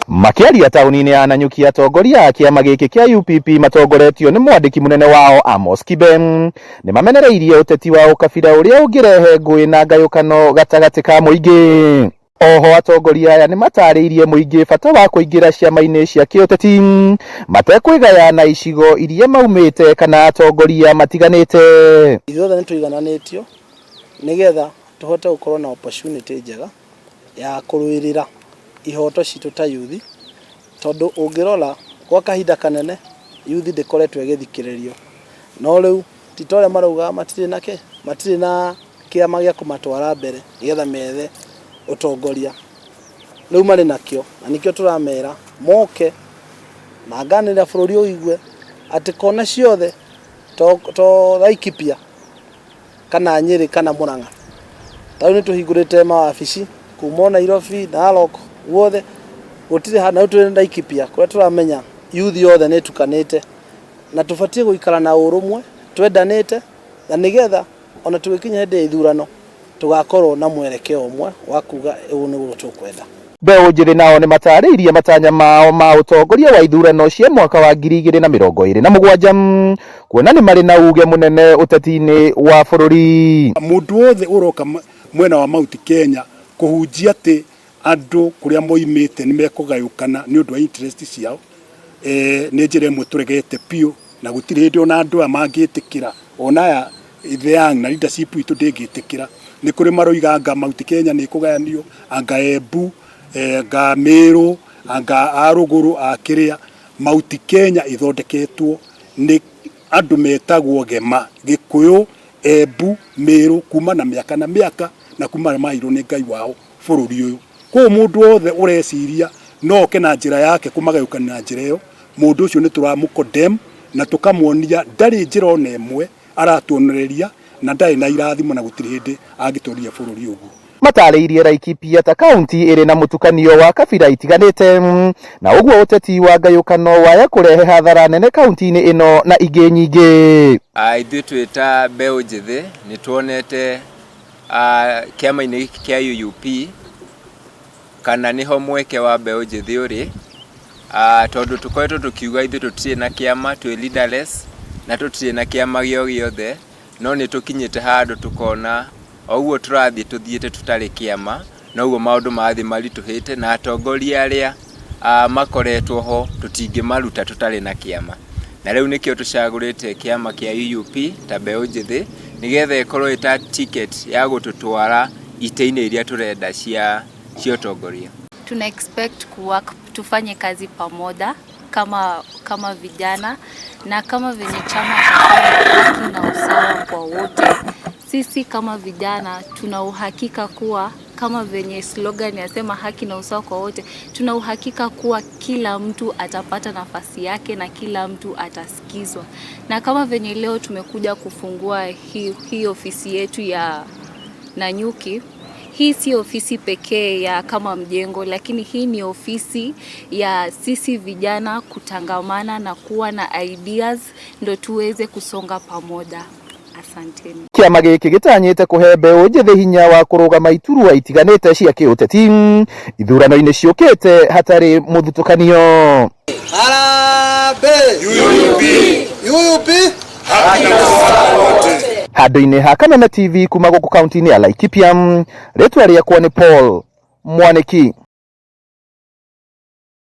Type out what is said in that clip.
Makĩaria taũni-inĩ ya Nanyuki, atongoria a kĩama gĩkĩ kĩa UPP matongoretio nĩ mwandĩki mũnene wao Amos Kibe nĩ mamenereirie ũteti wa ũkabira ũrĩa ũngĩrehe ngũĩ na ngayũkano gatagatĩ ka mũingĩ. Oho atongoria aya nĩ matarĩirie mũingĩ bata wa kũingĩra ciama-inĩ cia kĩũteti matekwĩgaya na icigo iria maumĩte kana atongoria matiganĩte. Ithuothe nĩ tũigananĩtio nĩgetha tũhote gũkorwo na opportunity njega ya kũrũĩrĩra ihoto citũ ta yuthi, tondũ ũngĩrora gwa kahinda kanene yuthi ndĩkoretwo ĩgĩthikĩrĩrio. No rĩu ti ta ũrĩa maraugaga matirĩ na kĩ, matirĩ na kĩama gĩa kũmatwara mbere nĩgetha methe ũtongoria. Rĩu marĩ nakĩo na nĩkĩo tũramera moke na nganĩrĩra bũrũri ũigue atĩ kona ciothe to Laikipia kana Nyĩrĩ kana Mũrang'a. Ta rĩu nĩ tũhingũrĩte mawabici kuma o Nairobi, Narok, guothe gũtirĩ handũ, na rĩu twĩ Laikipia kũrĩa tũramenya youth yothe nĩ ĩtukanĩte na tũbatiĩ gũikara na ũrũmwe twendanĩte na nĩgetha ona tũgĩkinya hĩndĩ ya ithurano tũgakorwo na mwerekeo ũmwe wa kuga ũũ nĩguo tũkwenda. Mbeũ njĩthĩ nao nĩ matarĩirie matanya mao ma ũtongoria wa ithurano cia mwaka wa 2027 kuona nĩ marĩ na uge mũnene ũteti-inĩ wa bũrũri. Mũndũ wothe ũroka mwena wa Mount Kenya kũhunjia atĩ andũ kũrĩa moimĩte nĩ mekũgayũkana nĩ ũndũ wa interest ciao, nĩ njĩra ĩmwe tũregete biũ na gũtirĩ hĩndĩ ona andũ aya mangĩtĩkĩra, ona aya the young na leadership itũ ndĩngĩtĩkĩra. Nĩ kũrĩ maroiga anga Mount Kenya nĩ ĩkũgayanio, anga Embu, anga Meru, anga a rũgũrũ a kĩrĩa. Mount Kenya ĩthondeketwo nĩ andũ metagwo Gema, Gĩkũyũ, Embu, Meru, kuma na mĩaka na mĩaka na kuma arĩa maheirwo nĩ Ngai wao bũrũri ũyũ. Koguo mũndũ wothe ũreciria no oke na njĩra yake kũmagayũkania na njĩra ĩyo, mũndũ ũcio nĩ tũramũ condemn na tũkamuonia ndarĩ njĩra ona ĩmwe aratuonereria na ndarĩ na irathimo na gũtirĩ hĩndĩ angĩtwarithia bũrũri ũguo. Matarĩirie Laikipia ta kaunti ĩrĩ na mũtukanio wa kabira itiganĩte na ũguo ũteti wa ngayũkano waya kũrehe hathara nene kaunti-inĩ ĩno na ingĩ nyingĩ. Ithuĩ twĩ ta mbeũ njĩthĩ nĩ tuonete kĩama-inĩ gĩkĩ kĩa UUP kana nĩho mweke wa mbeũ njĩthĩ ũrĩ, tondũ tũkoretwo tũkiuga ithuĩ tũtirĩ na kĩama, twĩ leaderless na tũtirĩ na kĩama gĩo gĩothe, no nĩ tũkinyĩte handũ tũkona o ũguo tũrathiĩ tũthiĩte tũtarĩ kĩama, noguo maũndũ marathiĩ maritũhĩte na atongoria arĩa makoretwo ho tũtingĩmaruta tũtarĩ na kĩama. Na rĩu nĩkĩo tũcagũrĩte kĩama kĩa UUP ta mbeũ njĩthĩ nĩgetha ĩkorwo ĩta ticket ya gũtũtwara itĩ-inĩ iria tũrenda cia ũtongoria. Tuna expect kuwork, tufanye kazi pamoja kama vijana na kama venye chama cha haki na usawa kwa wote. Sisi kama vijana tuna uhakika kuwa kama venye slogan yasema haki na usawa kwa wote, tuna uhakika kuwa kila mtu atapata nafasi yake na kila mtu atasikizwa. Na kama venye leo tumekuja kufungua hii ofisi yetu ya Nanyuki, hii si ofisi pekee ya kama mjengo, lakini hii ni ofisi ya sisi vijana kutangamana na kuwa na ideas ndo tuweze kusonga pamoja. Asanteni. Kĩama gĩkĩ gĩtanyĩte kũhe mbeũ njĩthĩ hinya wa kũrũgama iturwa itiganĩte cia kĩũteti ithurano-inĩ ciũkĩte hatarĩ mũthutũkanio. Harambee! UUP! UUP! Haki na usawa kwa wote. Handũ-inĩ ha Kameme TV kuma gũkũ kaunti-inĩ ya Laikipia, rĩtwa rĩakwa nĩ Paul Mwaniki.